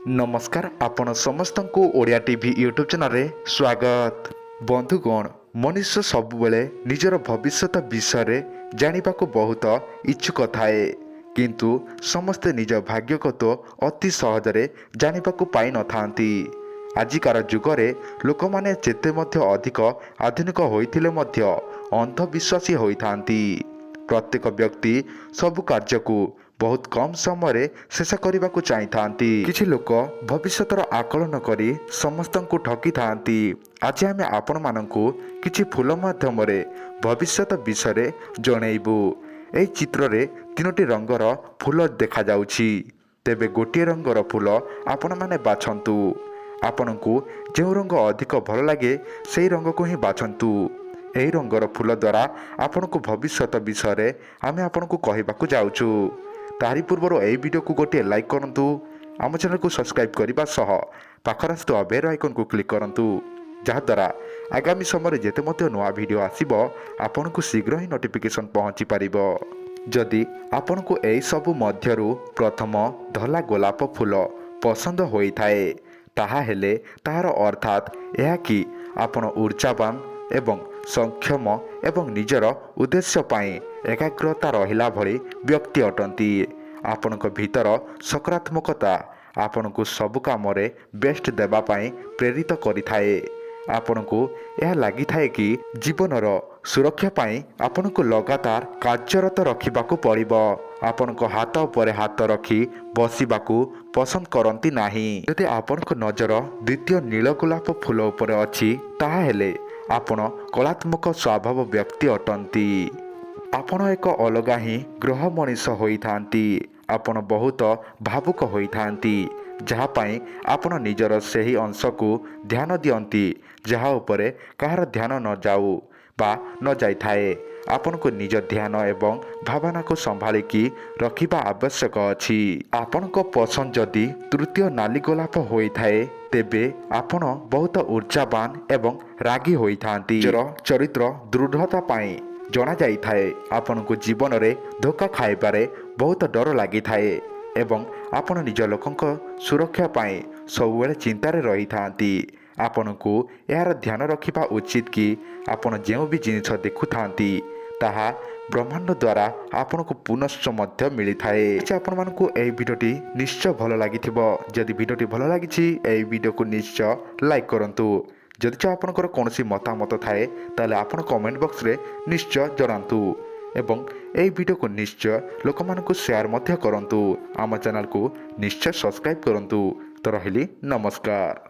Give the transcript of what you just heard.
ନମସ୍କାର, ଆପଣ ସମସ୍ତଙ୍କୁ ଓଡ଼ିଆ ଟିଭି ୟୁଟ୍ୟୁବ୍ ଚ୍ୟାନେଲରେ ସ୍ୱାଗତ। ବନ୍ଧୁଗଣ, ମନୁଷ୍ୟ ସବୁବେଳେ ନିଜର ଭବିଷ୍ୟତ ବିଷୟରେ ଜାଣିବାକୁ ବହୁତ ଇଚ୍ଛୁକ ଥାଏ। କିନ୍ତୁ ସମସ୍ତେ ନିଜ ଭାଗ୍ୟକୁ ତ ଅତି ସହଜରେ ଜାଣିବାକୁ ପାଇନଥାନ୍ତି। ଆଜିକାର ଯୁଗରେ ଲୋକମାନେ ଯେତେ ମଧ୍ୟ ଅଧିକ ଆଧୁନିକ ହୋଇଥିଲେ ମଧ୍ୟ ଅନ୍ଧବିଶ୍ୱାସୀ ହୋଇଥାନ୍ତି। ପ୍ରତ୍ୟେକ ବ୍ୟକ୍ତି ସବୁ କାର୍ଯ୍ୟକୁ ବହୁତ କମ୍ ସମୟରେ ଶେଷ କରିବାକୁ ଚାହିଁଥାନ୍ତି। କିଛି ଲୋକ ଭବିଷ୍ୟତର ଆକଳନ କରି ସମସ୍ତଙ୍କୁ ଠକିଥାନ୍ତି। ଆଜି ଆମେ ଆପଣମାନଙ୍କୁ କିଛି ଫୁଲ ମାଧ୍ୟମରେ ଭବିଷ୍ୟତ ବିଷୟରେ ଜଣେଇବୁ। ଏହି ଚିତ୍ରରେ ତିନୋଟି ରଙ୍ଗର ଫୁଲ ଦେଖାଯାଉଛି। ତେବେ ଗୋଟିଏ ରଙ୍ଗର ଫୁଲ ଆପଣମାନେ ବାଛନ୍ତୁ। ଆପଣଙ୍କୁ ଯେଉଁ ରଙ୍ଗ ଅଧିକ ଭଲ ଲାଗେ, ସେହି ରଙ୍ଗକୁ ହିଁ ବାଛନ୍ତୁ। ଏହି ରଙ୍ଗର ଫୁଲ ଦ୍ୱାରା ଆପଣଙ୍କୁ ଭବିଷ୍ୟତ ବିଷୟରେ ଆମେ ଆପଣଙ୍କୁ କହିବାକୁ ଯାଉଛୁ। ତାରି ପୂର୍ବରୁ ଏହି ଭିଡ଼ିଓକୁ ଗୋଟିଏ ଲାଇକ୍ କରନ୍ତୁ। ଆମ ଚ୍ୟାନେଲକୁ ସବସ୍କ୍ରାଇବ୍ କରିବା ସହ ପାଖରେ ଆସୁଥିବା ବେଲ୍ ଆଇକନ୍କୁ କ୍ଲିକ୍ କରନ୍ତୁ, ଯାହାଦ୍ୱାରା ଆଗାମୀ ସମୟରେ ଯେତେ ମଧ୍ୟ ନୂଆ ଭିଡ଼ିଓ ଆସିବ, ଆପଣଙ୍କୁ ଶୀଘ୍ର ହିଁ ନୋଟିଫିକେସନ୍ ପହଞ୍ଚି ପାରିବ। ଯଦି ଆପଣଙ୍କୁ ଏହିସବୁ ମଧ୍ୟରୁ ପ୍ରଥମ ଧଳା ଗୋଲାପ ଫୁଲ ପସନ୍ଦ ହୋଇଥାଏ, ତାହା ହେଲେ ତାହାର ଅର୍ଥାତ୍ ଏହା କି ଆପଣ ଉର୍ଜାବାନ ଏବଂ ସକ୍ଷମ ଏବଂ ନିଜର ଉଦ୍ଦେଶ୍ୟ ପାଇଁ ଏକାଗ୍ରତା ରହିଲା ଭଳି ବ୍ୟକ୍ତି ଅଟନ୍ତି। ଆପଣଙ୍କ ଭିତର ସକାରାତ୍ମକତା ଆପଣଙ୍କୁ ସବୁ କାମରେ ବେଷ୍ଟ ଦେବା ପାଇଁ ପ୍ରେରିତ କରିଥାଏ। ଆପଣଙ୍କୁ ଏହା ଲାଗିଥାଏ କି ଜୀବନର ସୁରକ୍ଷା ପାଇଁ ଆପଣଙ୍କୁ ଲଗାତାର କାର୍ଯ୍ୟରତ ରଖିବାକୁ ପଡ଼ିବ। ଆପଣଙ୍କ ହାତ ଉପରେ ହାତ ରଖି ବସିବାକୁ ପସନ୍ଦ କରନ୍ତି ନାହିଁ। ଯଦି ଆପଣଙ୍କ ନଜର ଦ୍ୱିତୀୟ ନୀଳ ଗୋଲାପ ଫୁଲ ଉପରେ ଅଛି, ତାହା ହେଲେ ଆପଣ କଳାତ୍ମକ ସ୍ୱଭାବ ବ୍ୟକ୍ତି ଅଟନ୍ତି। ଆପଣ ଏକ ଅଲଗା ହିଁ ଗ୍ରହ ମଣିଷ ହୋଇଥାନ୍ତି। ଆପଣ ବହୁତ ଭାବୁକ ହୋଇଥାନ୍ତି, ଯାହା ପାଇଁ ଆପଣ ନିଜର ସେହି ଅଂଶକୁ ଧ୍ୟାନ ଦିଅନ୍ତି, ଯାହା ଉପରେ କାହାର ଧ୍ୟାନ ନ ଯାଉ ବା ନ ଯାଇଥାଏ। ଆପଣଙ୍କୁ ନିଜ ଧ୍ୟାନ ଏବଂ ଭାବନାକୁ ସମ୍ଭାଳିକି ରଖିବା ଆବଶ୍ୟକ ଅଛି। ଆପଣଙ୍କ ପସନ୍ଦ ଯଦି ତୃତୀୟ ନାଲି ଗୋଲାପ ହୋଇଥାଏ, ତେବେ ଆପଣ ବହୁତ ଉର୍ଜାବାନ ଏବଂ ରାଗି ହୋଇଥାନ୍ତି। ନିଜର ଚରିତ୍ର ଦୃଢ଼ତା ପାଇଁ ଜଣାଯାଇଥାଏ। ଆପଣଙ୍କୁ ଜୀବନରେ ଧୋକା ଖାଇବାରେ ବହୁତ ଡର ଲାଗିଥାଏ ଏବଂ ଆପଣ ନିଜ ଲୋକଙ୍କ ସୁରକ୍ଷା ପାଇଁ ସବୁବେଳେ ଚିନ୍ତାରେ ରହିଥାନ୍ତି। ଆପଣଙ୍କୁ ଏହାର ଧ୍ୟାନ ରଖିବା ଉଚିତ କି ଆପଣ ଯେଉଁ ବି ଜିନିଷ ଦେଖୁଥାନ୍ତି, ତାହା ବ୍ରହ୍ମାଣ୍ଡ ଦ୍ୱାରା ଆପଣଙ୍କୁ ପୁନଶ୍ଚ ମଧ୍ୟ ମିଳିଥାଏ। ଆଚ୍ଛା, ଆପଣମାନଙ୍କୁ ଏହି ଭିଡ଼ିଓଟି ନିଶ୍ଚୟ ଭଲ ଲାଗିଥିବ। ଯଦି ଭିଡ଼ିଓଟି ଭଲ ଲାଗିଛି, ଏହି ଭିଡ଼ିଓକୁ ନିଶ୍ଚୟ ଲାଇକ୍ କରନ୍ତୁ। ଯଦି ଆପଣଙ୍କର କୌଣସି ମତାମତ ଥାଏ, ତାହେଲେ ଆପଣ କମେଣ୍ଟ ବକ୍ସରେ ନିଶ୍ଚୟ ଜଣାନ୍ତୁ ଏବଂ ଏହି ଭିଡ଼ିଓକୁ ନିଶ୍ଚୟ ଲୋକମାନଙ୍କୁ ସେୟାର ମଧ୍ୟ କରନ୍ତୁ। ଆମ ଚ୍ୟାନେଲକୁ ନିଶ୍ଚୟ ସବସ୍କ୍ରାଇବ୍ କରନ୍ତୁ। ତ ରହିଲି, ନମସ୍କାର।